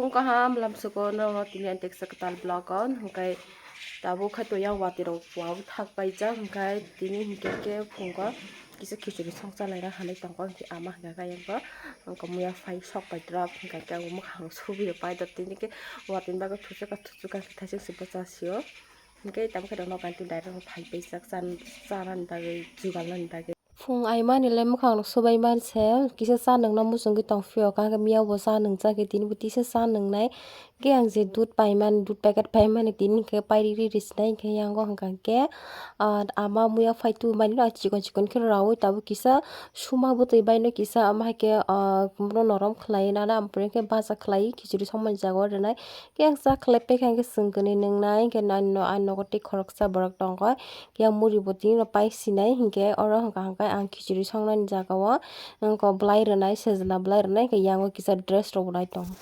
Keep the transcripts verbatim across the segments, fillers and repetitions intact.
Kaham lamsuko norokno tini ang teksa kwtal vlog o hwnkhe tabuk khe to yang watwi rok puawi thak paijak hwnkhe tini hwnkhe khe phungo kisa khichiri song chalaina hinwi tongo hwnkhe ama hwnkhe khe ayang bo wngkha muya phai sok pai twrap hwnkhe khe ang mwkhang subi rok pai do tini khe watwi bagwi thuchukha thuchukha khe thaising se bwchasio hwnkhe tamo khe rok nogo direct phai paijak chanani bagwi jugalnani bagwi. Phung aimani le mwkhang rok subai man se kisa cha nwngno muchungwi tong phio, kha khe miyao bo cha nwngjak khe tini bo tisa cha nwngnai. Khe ang je dudh paimani, dudh packet paimani tini hwnkhe pairi ri ri sinai hwnkhe yango hwnkha khe, ah, ama muya phai tu mani no chikon chikon khe raui tabuk kisa suma bwtwi bai no kisa ama hai khe, ah, bono norom khlai nana, ampore khe baja khlai khichiri songmani jaga o rwnai. Khe ang cha khlai paikha hwnkhe chwng kwnwi nwngnai, hwnkhe ani nogo tei khoroksa borok tongo. Yang muri bo tini no pai sinai, hwnkhe oro hwnkha hwnkhe ang khichiri songnani jaga o wngkha bwlai rwnai, sejla bwlai rwnai, hwnkhe yango kisa dress rok bo nai tongo.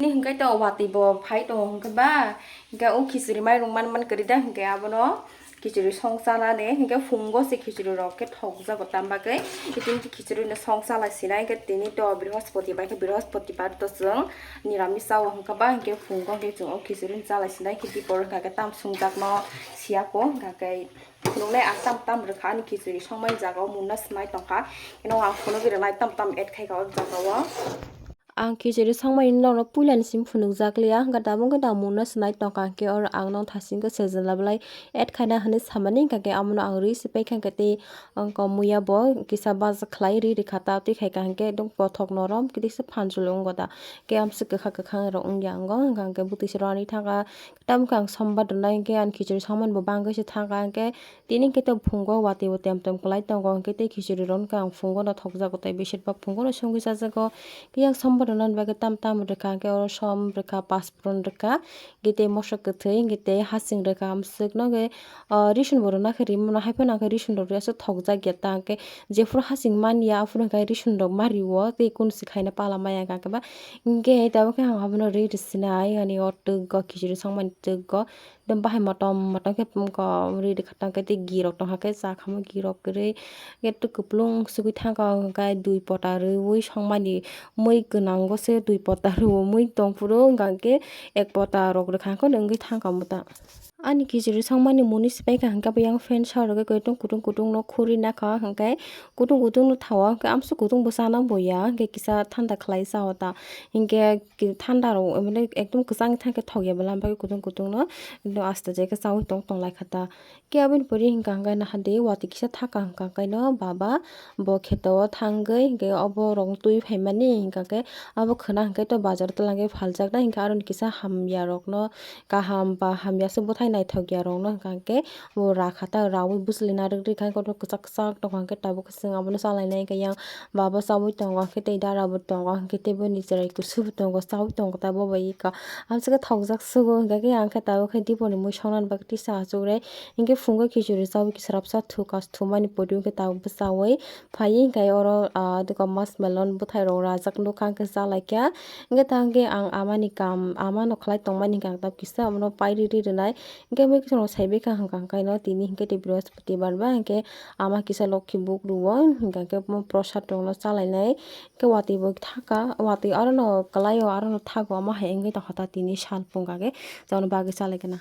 Tini hwnkhe to watwi bo phai tongo hwnkhe ba, hwnkhe o khichiri mairung man man kwrwi da, hwnkhe abono khichiri song chanani, hwnkhe phungo se khichiri rok khe thokjago tam bagwi. Tini khichiri no song chalai sinai, hwnkhe tini to brihospoti bai khe, brihospoti bar to chwng nirami chao hwnkhe ba, hwnkhe phungo hwnkhe chwng o khichiri no chalai sinai, hwnkhe dipor hwnkha khe tam sungjakno siyako, hwnkha khe phunuknai ang tam tam rwkha ani khichiri songmani jaga o mungna swmai tongkha, eno ang phunugwi rwnai tam tam add khaikha o jaga o. Ang khichiri songmani nokno puilani simi phunukjak liya, hwnkhe tabuk khe ang mungna swmai tongkha, hwnkhe oro ang nok thasing khe sejla belai add khaina hinwi samani, hwnkha khe amono ang rwi se paikha, hwnkhe tei wngkha muya bo kisa baja khlai ri rikha ta twi khaikha, hwnkhe bothok norom kisa phancholo wngkha ta, khe amswk kwkhak kwkhang rok wngya wngo, hwnkha hwnkhe bwtwi se rani thangkha. Tamo khe ang sombar rwnai, hwnkhe ani khichiri songmani bo bangwi se thangkha, hwnkhe tini hwnkhe to phungo watwi bo tem tem kwlai tongo, hwnkhe tei khichiri rok no khe ang phungo no thokjago tei besir bak phungo no songwi chajago. Khe yang sombar rwnani bagwi tam tam rwkha, hwnkhe oro som rwkha, paspron rwkha, hwnkhe tei moso kwthwi, hwnkhe tei hasing rwkha, amswk no khe, ah, risun bo rwna khe rimo no, hai phano ang khe risun rok rwya se thokjak ya ta, hwnkhe jephuru hasing man ya aphuru hwnkhe risun rok ma rio, tei kunu se khaina pala maya hwnkha khe ba. Hwnkhe tabuk khe ang abono ri rwsinai, ani o twk go khichiri songmani twk go. Ekdom bahai motom motom khe ri rwkha, tei ghee rok tongkha khe cha khamwi ghee rok kwrwi. Khe twi kwplung sugwi thangkha, hwnkhe dui pota rwui songmani mui gwnango se dui pota rwo mui tong phuru, hwnkha khe ek pota rok rwkha khe wngwi thangkha muta. Ani khichiri songmani muni se paikha hwnkhe bo yang fan sa rwgwi kutung kutung kutung no khurui nakha, hwnkhe kutung kutung no thawa hwnkhe amswk kutung bo chana bo ya, hwnkhe kisa thanda khlai cha o ta, hwnkhe thanda rok mane ekdom kwchang thangkhe thok ya bwla, hwnkhe kutung kutung no aste je khe chaui tong tong lai kha ta. Khe aboni pore hwnkha hwnkhe naha de watwi kisa thaka hwnkha hwnkhe no baba bo kheto o thangwi hwnkhe obo rok twi phaimani hwnkha khe abo khwna hwnkhe to bazar o twlangwi phaljaknai hwnkhe aroni kisa hamya rokno kaham ba hamya se bwthai naithokya rokno hwnkha hwnkhe bo rakha ta raui bwchwlwi narwk rikha hwnkhe kotor kwchak kwchak tongkha hwnkhe tabuk chwng abono chalainai hwnkhe yang baba chaui tongo hwnkhe tei dara bo tongo hwnkhe tei boni chwrai kusu bo tongo chaui tongo ta bo bai eka amswkhe thokjak sugo hwnkhe ang khe tabuk khe diponi mui songnani bagwi tisa achukre. Hinkhe phungo khichiri chaui khe swrapsa thuka thumani pori hinkhe tabuk bwchaui phaiwi hinkhe oro ah duka mas melon bwthairok rajak nukha hinkhe chalaikha. Hinkhe ta hinkhe ang amani kam amano khlai tongmani hinkhe ang tabuk kisa abono pairiri rwnai. Hinkhe mui kheno saibaikha hwnkha hwnkhaino tini hinkhe tei brihospoti bar ba hinkhe ama kisa lokhi buk rwo hinkha hinkhe omo prosad rokno chalainai. Hinkhe watwi bo thaka watwi arono kwlaio arono thago omo hai wngwi tongkha ta tini sal phunga khe chana bagwi chalaikha na.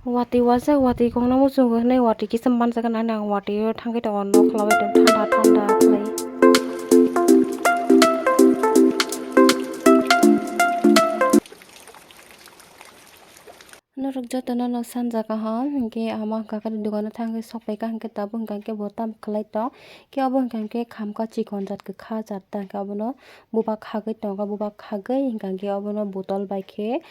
Watwi wajak watwi kokno muchungo hinwi watwi kisa manjak nani ang watwi o thangwi tongo nok khlaiwi tongo thanda thanda khlai. Norok jotono no sanja kaham hinkhe ama hwnkha khe dogano thangwi sokphaikha hinkhe tabuk hwnkha khe bo tamo khlai tong khe obo hwnkha khe khamkha chikon jat kwkha jat ta hinkhe obono bubak khagwi tongo bubak khagwi hinkha khe obono botol bai khe.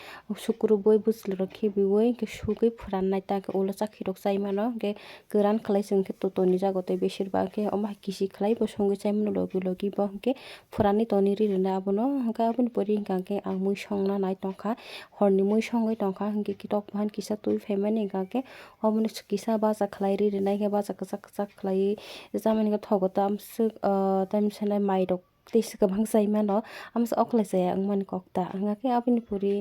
Sukrubwi bwchwlwi rok khibiwi hinkhe sugwi phwrannai ta hinkhe ulo chakhi rok chai mano hinkhe kwran khlai se hinkhe to tonijak tei besir bak khe omo hai kisi khlai bo songwi chai mano logi logi bo hinkhe phwranwi tonwi ri rwnai abono hinkhe aboni pore hinkha khe ang mui songna nai tongkha horni mui songwi tongkha hinkhe kitok bahan kisa twi phaimani hinkha khe obono kisa bacha khlai ri rwnai khe bacha kwchak kwchak khlaiwi chamani khe thogo tamswk ah tamsa nai mai rok. tei se kwbang chai mano, amsa okhlai chaya wngmani kok ta. Hwnka khe aboni pori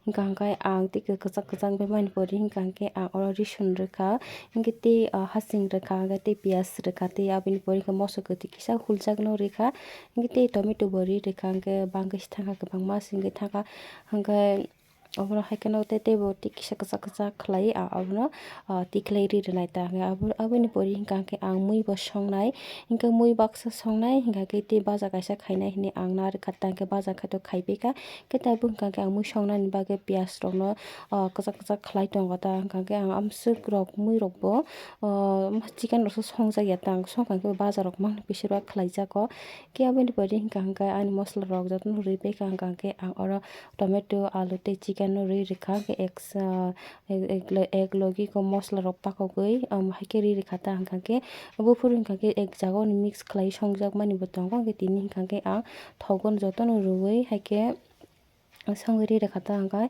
hwnka hwnkhe ang tei kwchak kwchak bai mani pori hwnka hwnkhe ang oro risun rwkha, hwnkhe tei, ah, hasing rwkha, hwnkhe tei piyaj rwkha, tei aboni pori hwnkhe moso kwtwi kisa huljakno rwkha, hwnkhe tei tomato bo ri rwkha, hwnkhe bangkhe se thangkha kwbangma se hwnkhe thangkha, hwnkhe obono hai kheno tei teibo tei kisa kwchak kwchak khlai, ah, obono, ah, tikhlai ri rwnai ta hwnkhe abo, aboni pori hwnka hwnkhe ang mui bo songnai, hwnkhe mui baksa songnai, hwnkha khe tei baja kaisa khainai hinwi ang narwkha ta, hwnkhe baja khai to khaibai kha, khe tei bo hwnka hwnkhe ang mui songnani bagwi piyaj rokno, ah, kwchak kwchak khlai tongo ta, hwnka hwnkhe ang amswk rok mui rok bo, ah, chicken rok se songjak ya ta, ang songkha hwnkhe baja rok mangno bisir ba khlai jako, khe aboni pori hwnka hwnkhe ani mosola rok jotono rwi pai kha, hwnka hwnkhe ang oro tomato, alu tei chicken no ri rwkha, hwnkhe ek sa-, ek, ek lo-, ek logi ko mosola rok pakogwi, um, hai khe ri rwkha ta, hwnka khe buphuru hwnka khe ek jaga o ni mix khlai songjak mani bo tongo, hwnkhe tini hwnka khe ang thogo no jotono rwui hai khe songwi ri rwkha ta, hwnka,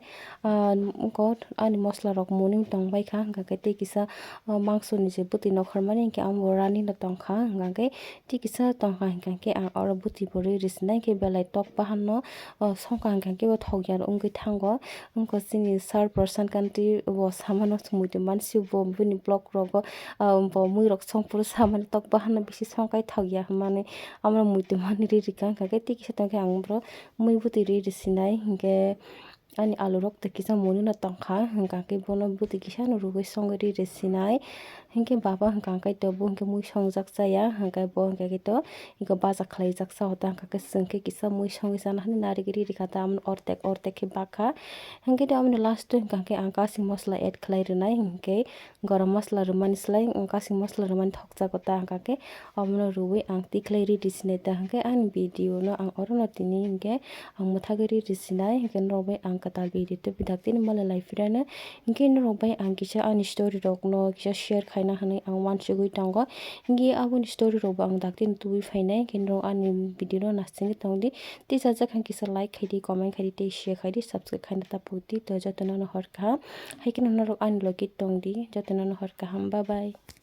ah, wngkha ani mosola rok muni tong bai kha, hwnka khe tei kisa, ah, mangso ni je bwtwi nokhormani hwnkhe amo bo rani no tong kha, hwnka khe tei kisa tongkha hwnka khe ang oro bwtwi bo rwi rwsinai khe belai tok bahan no, o, songkha hwnka khe bo thok ya wngwi thango. Wngkha chini sir Prashant Kanti bo samano muitu mansi bo bini vlog rogo, ah, bo mui rok song phuru samani tok bahan no bisi songkai thok ya hwnmani amo muitu mani ri rikha hwnka khe tei kisa tongkhe ang boro mui bwtwi rwi rwsinai hwnkhe. Ani alu rok tei kisa muni no tongkha, hwnka khe bono bwtwi kisa no rwgwi songwi ri rwsinai. Hinkhe baba hwnka khe to bo hinkhe mui songjak chaya, hwnka bo hwnka khe to hinkhe baja khlaijak sa hota, hwnka khe chwng khe kisa mui songwi chana hwnwi narigwi ri rikha ta, amoni ortek ortek khe bakha. Hinkhe to amoni last o hwnka khe ang kasing mosola add khlai rwnai, hinkhe gorom mosola rwmani slai ang kasing mosola rwmani thokjago ta, hwnka khe omono rwui ang tikhlai ri rwsinai ta, hwnkhe ani video no ang orono tini hinkhe ang mwthagwi ri rwsinai, hinkhe norok bai ang kwtal video tubui daktino malai lai phirano, hinkhe norok bai ang kisa ani story rokno kisa share khaina hinwi ang uansugwi tongo, hinkhe aboni story rokbo ang daktino tubui phainai, hinkhe norok ani video no naisingwi tongdi, tei chajak khe kisa like khaidi, comment khaidi, tei share khaidi, subscribe khaina ta pokdi, to jotono no hor kaham, hai kheno norok ani logi tongdi, jotono no hor kaham, bye bye.